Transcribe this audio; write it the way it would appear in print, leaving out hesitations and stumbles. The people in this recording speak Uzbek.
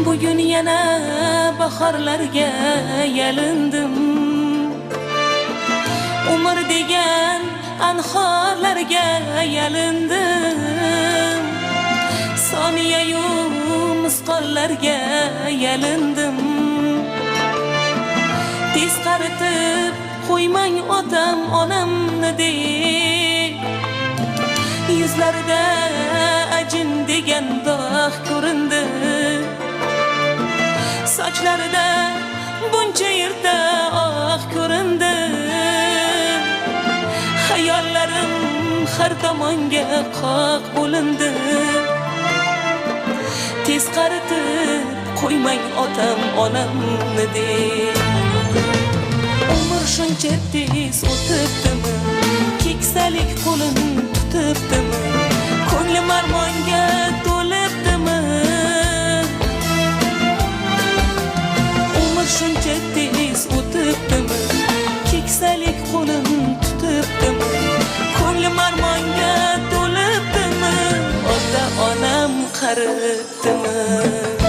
Bugun yana bahorlarga yalindim. Umr degan anhorlarga yalindim. Soniyayu misqollarga yalindim. Tez qaritib qo'ymang otam onamni deb, yuzlarida ajin degan dog' ko'rindi. Sochlarida buncha erta oq ko'rindi. Xayollarim har tomonga qoq bo'lindi. Tez qaritib qo'ymang otam onamni deb. Umr shuncha tez o'tibdimi, keksalik qo'lim tutibdimi, ko'nglim armonga to'libdimi? Umr shuncha tez o'tibdimi, keksalik qo'lim tutibdimi, ko'nglim armonga to'libdimi, ota onam qaribdimi?